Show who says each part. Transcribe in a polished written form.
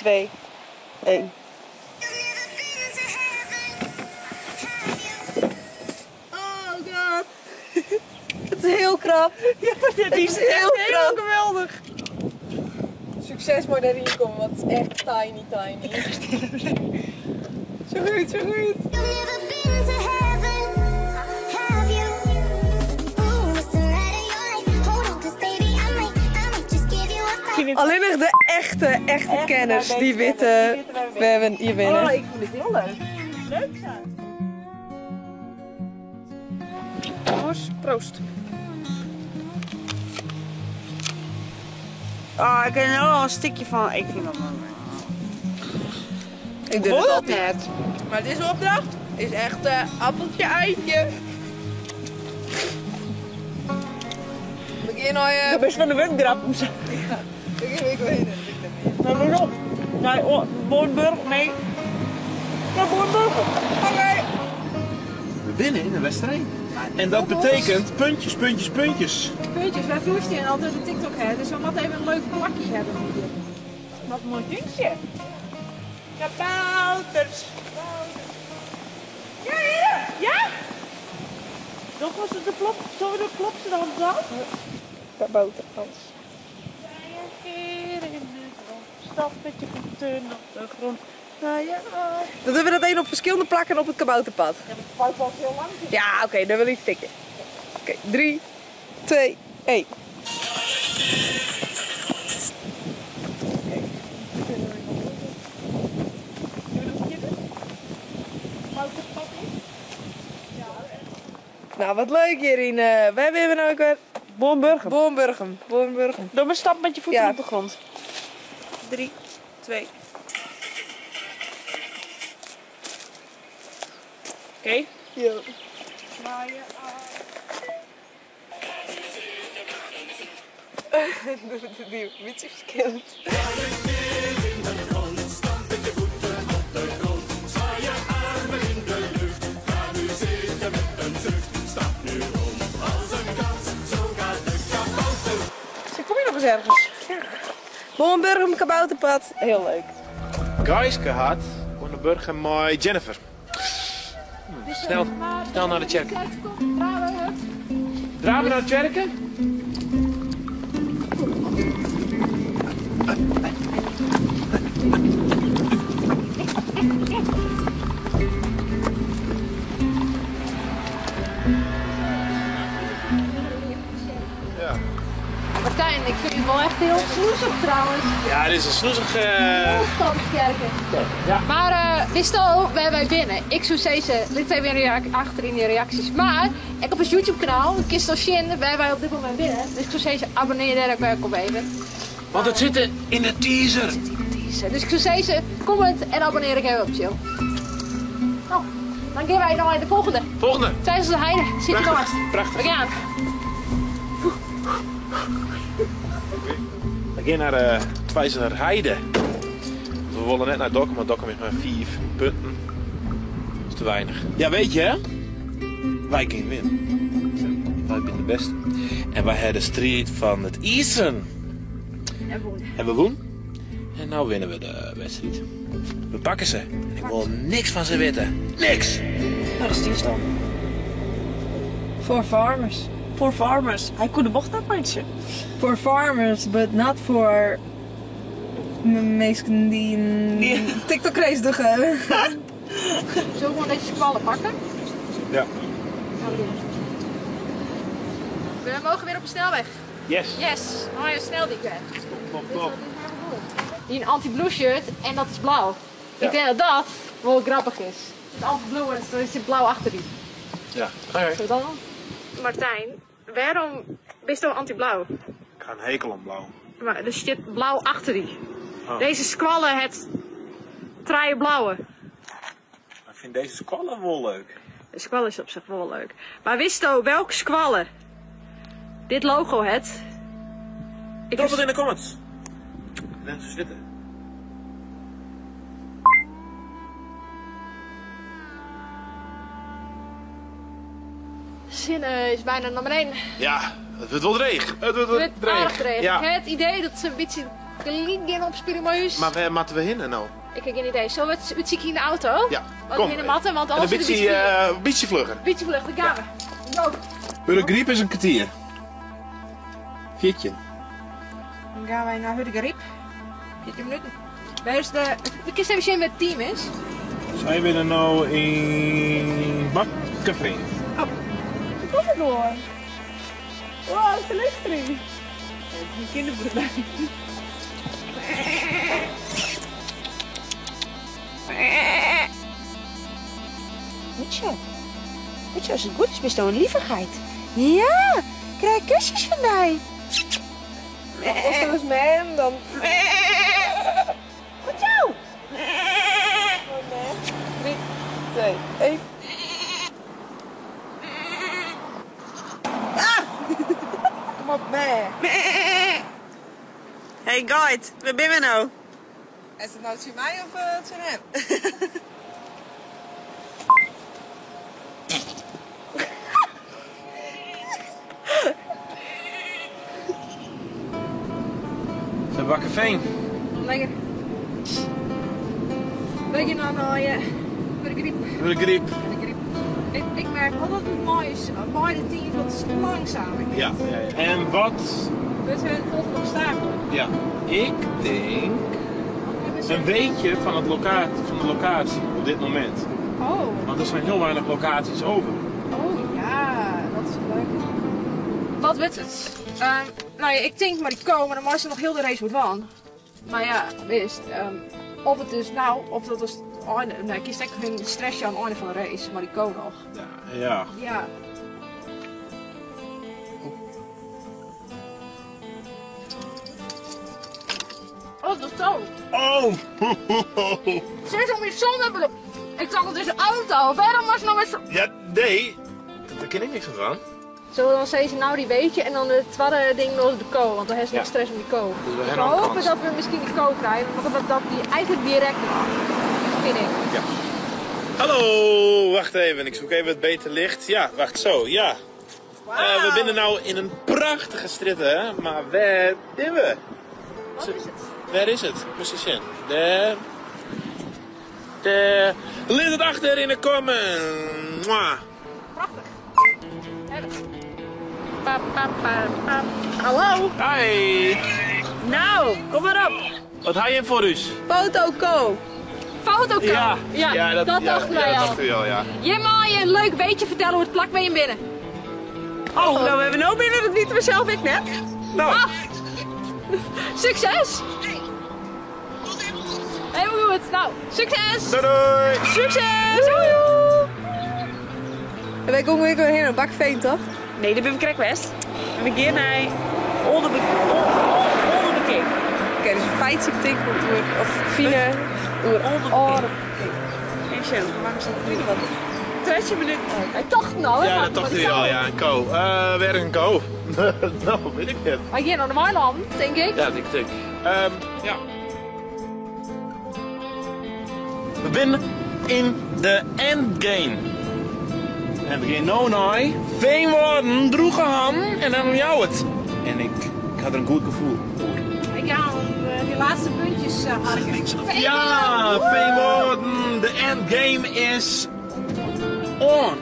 Speaker 1: 2, 1. Oh god. Het is heel krap.
Speaker 2: Ja, dit
Speaker 1: is heel krap.
Speaker 2: geweldig.
Speaker 1: Succes maar daarin komen, want het is echt tiny, tiny. Zo goed, zo goed.
Speaker 3: You've never been to heaven, have you? Ooh, it's the night of your life. Hold on, 'cause baby, I might just give you a fight.
Speaker 1: Alleen nog de echte, echte kenners die weten, we hebben hier binnen.
Speaker 2: Oh, ik vond het heel leuk. Leuk zo.
Speaker 1: Jongens, proost.
Speaker 2: Ah, ik heb er al een stukje van. Ik vind dat wel leuk.
Speaker 1: Ik doe het altijd.
Speaker 2: net.
Speaker 1: Maar deze opdracht is echt appeltje eitje. Begin nou je.
Speaker 2: Ik ben van de windgrap.
Speaker 1: Ik weet het niet.
Speaker 2: Maar waarom? Nee, Bornburg, nee. Naar Bornburg.
Speaker 1: Oké.
Speaker 4: We winnen in de wedstrijd. En dat betekent puntjes, puntjes, puntjes.
Speaker 5: Puntjes, wij voersten altijd een TikTok hè, dus we moeten even een leuk plakje hebben hier.
Speaker 2: Wat een mooi dingetje. Kabouters. Ja, hier. Ja? Nog was het de plop. Zullen we de plopse dan dan?
Speaker 1: Kabouterhans.
Speaker 2: Een keer in de grond. Stap met je voeten op de grond. Naar je arm.
Speaker 1: Dat hebben we dat één op verschillende plakken op het kabouterpad.
Speaker 2: Ja, maar het was heel lang.
Speaker 1: Ja, oké, dan wil ik stikken. Oké, 3, 2, 1. Nou, wat leuk Jerine. Wij hebben nou ook weer
Speaker 2: Bornburgum.
Speaker 1: Bornburgum. Bornburgum.
Speaker 2: Doe maar stap met je voeten
Speaker 1: Ja.
Speaker 2: op de grond.
Speaker 1: 3, 2.
Speaker 2: Oké.
Speaker 1: Ja. Die beetje verkeerd.
Speaker 2: Zo kom je nog eens ergens.
Speaker 1: Bornburgum, kabouterpad. Heel leuk.
Speaker 4: Geiske had Bornburg en mooi Jennifer. Snel, snel naar de kerk. Draven naar de kerk? Ja.
Speaker 5: Martijn, ik vind het wel echt heel snoezig trouwens.
Speaker 4: Ja, dit is een snoezig...
Speaker 5: Kerken.
Speaker 4: Ja.
Speaker 5: Maar wist al waar wij binnen? Ik zou zeggen, liet even een achter in de reacties. Maar ik op ons YouTube kanaal, Kistel Shin, waar wij op dit moment binnen. Dus ik zou zeggen, abonneer daar ook op even.
Speaker 4: Want het zit in de teaser.
Speaker 5: Dus ik zou zeggen, comment en abonneer ik even op chill. Nou, dan gaan wij naar de volgende.
Speaker 4: Volgende.
Speaker 5: Tijdens de heide, zit je
Speaker 4: Prachtig,
Speaker 5: naast.
Speaker 4: prachtig.
Speaker 5: We gaan.
Speaker 4: We gaan naar de Twijzeler Heide. We willen net naar Dokkum, maar Dokkum is maar 4 punten. Dat is te weinig. Ja, weet je, hè? Wij kunnen winnen. Wij zijn de beste. En wij hebben de strijd van het Isen. En we woen. En nou winnen we de wedstrijd. We pakken ze. En ik wil niks van ze weten. Niks!
Speaker 2: Nou, dat is die dan.
Speaker 1: For farmers.
Speaker 2: For farmers. Hij kon de bocht uitmaatje.
Speaker 1: For farmers, but not for mensen die een TikTok race doen.
Speaker 5: Zullen we gewoon deze kwallen pakken?
Speaker 4: Ja.
Speaker 5: We mogen weer op de snelweg.
Speaker 4: Yes.
Speaker 5: Yes, mooie sneldiek.
Speaker 4: Top, top.
Speaker 5: Die een anti-blue shirt en dat is blauw.
Speaker 4: Ja.
Speaker 5: Ik denk dat dat wel grappig is. Het anti-blue en er zit blauw achter die.
Speaker 4: Ja. Oké.
Speaker 5: Zullen we dat doen? Martijn, waarom ben je anti-blauw?
Speaker 4: Ik ga een hekel aan blauw.
Speaker 5: Maar er zit blauw achter die.
Speaker 4: Oh.
Speaker 5: Deze squallen het traaie blauwe.
Speaker 4: Ik vind deze squallen wel leuk.
Speaker 5: De squallen is op zich wel leuk. Maar wist je welke squallen dit logo het? Ik
Speaker 4: Drop het in de comments. Laat ze zitten.
Speaker 5: Zin is bijna nummer 1.
Speaker 4: Ja, het wordt wel dreig. Het wordt wel
Speaker 5: Het wordt aardig dreig.
Speaker 4: Ja.
Speaker 5: Ik heb het idee dat ze een beetje gelyk gean opspylje mei ús.
Speaker 4: Mar wêr moatte we hinne no?
Speaker 5: Ik ha gjin idee. Sille we it útsykje yn de auto?
Speaker 4: Ja,
Speaker 5: Wat
Speaker 4: kom.
Speaker 5: we hinne moatte, want
Speaker 4: En in
Speaker 5: anders is het
Speaker 4: bytsje,
Speaker 5: een bytsje
Speaker 4: eh, bytsje flugger.
Speaker 5: Bytsje fluch, dan gaan we. Go.
Speaker 4: Hurdegaryp is in kertier. 14.
Speaker 2: Dan gaan wij naar Hurdegaryp. 14 minuten. Waar is de...
Speaker 5: We kunnen even zien waar het team is.
Speaker 4: Sy binne no yn Bakkefean.
Speaker 1: Kom het door. Wow, ze luisteren.
Speaker 2: Het is een kinderboerderij.
Speaker 6: Goed zo. Goed zo, als het goed is, best wel een lievigheid. Ja, krijg kusjes van mij.
Speaker 1: Als dat is man, dan...
Speaker 6: Goed zo.
Speaker 1: 3, 2, 1. Ah! Kom op, mee.
Speaker 2: Hey guide, waar ben we nou?
Speaker 1: Is het nou het mij of het zijn hem?
Speaker 4: Zijn Bakkefean.
Speaker 5: Lekker. We gaan nou naar je Hurdegaryp.
Speaker 4: Hurdegaryp.
Speaker 5: Hurdegaryp. Ik merk wel dat het mooi is. Beide teams wat langzamer.
Speaker 4: Ja. ja, ja. En wat?
Speaker 5: Met hun volgende obstakel.
Speaker 4: Ja. Ik denk een weetje van, het van de locatie op dit moment.
Speaker 5: Oh,
Speaker 4: Want er zijn heel weinig locaties over.
Speaker 5: oh ja, dat is leuk. Wat wordt het? Nou ja, ik denk maar die komen, dan was er nog heel de race wordt van. Maar ja, wist, of het dus nou, of dat was het einde. Nee, ik kies echt hun stressje aan het einde van de race, maar die komen nog.
Speaker 4: Ja. ja.
Speaker 5: Ja. Oh, dat is zo.
Speaker 4: Oh!
Speaker 5: Ze is om je zonnebril. Ik zag het in zijn auto. Waarom was het nou weer zo...
Speaker 4: Ja, nee. Daar ken ik niks van.
Speaker 5: Zullen we dan steeds nou die weetje en dan het tweede ding nog de ko, want dan heeft ze nog
Speaker 4: Ja.
Speaker 5: stress om die ko.
Speaker 4: Dus we
Speaker 5: we
Speaker 4: hebben nog
Speaker 5: hopen
Speaker 4: kans.
Speaker 5: dat we misschien die ko krijgen, maar dat, dat die eigenlijk direct nog, vind ik.
Speaker 4: Ja. Hallo, wacht even. Ik zoek even het beter licht. Ja, wacht zo, ja. We zijn nou in een prachtige strit, hè? Maar waar zijn we?
Speaker 5: Wat is het?
Speaker 4: Waar is het? Moest je zien. Daar. Daar. Laat het achter in de comment. Mwah.
Speaker 5: Prachtig. Hebben. Pa, pa, pa, pa. Hallo.
Speaker 4: Hi.
Speaker 2: Nou, kom maar op.
Speaker 4: Wat haal je voor u?
Speaker 1: Foto
Speaker 5: Foto
Speaker 4: Ja,
Speaker 5: ja, dat, dachten wij
Speaker 4: ja, dat
Speaker 5: al.
Speaker 4: dachten we al, ja.
Speaker 5: Je mag je een leuk weetje vertellen hoe het plak bij je binnen.
Speaker 2: Oh, nou we hebben nou binnen, dat weten we zelf ik net.
Speaker 4: Nou,
Speaker 5: Ah. Succes! Helemaal goed. Nou, succes!
Speaker 4: doei doei.
Speaker 2: Succes!
Speaker 1: Doei! En wij komen weer heen naar Bakveen, toch?
Speaker 2: Nee, dat ben ik Krekwest. We gaan naar Oldebeek.
Speaker 1: Oké, dus feitelijk betekent oer, of fine, oer,
Speaker 2: Oldebeek. Even zo, waarom staat het nu wat? 13 minuten.
Speaker 5: Hij dacht nou, hè?
Speaker 4: Ja, dat dacht hij al, ja. Een ko. Weer een ko. nou, weet ik het.
Speaker 5: Maar hier naar de Weiland, denk ik.
Speaker 4: Ja, ik denk. Ja. We zijn in de endgame. En we gaan nou naar Veenwouden, Droegeham en dan jou het. En ik had er een goed gevoel over.
Speaker 5: Ik ga om die laatste puntjes harken.
Speaker 4: Ja, Veenwouden, de endgame is on.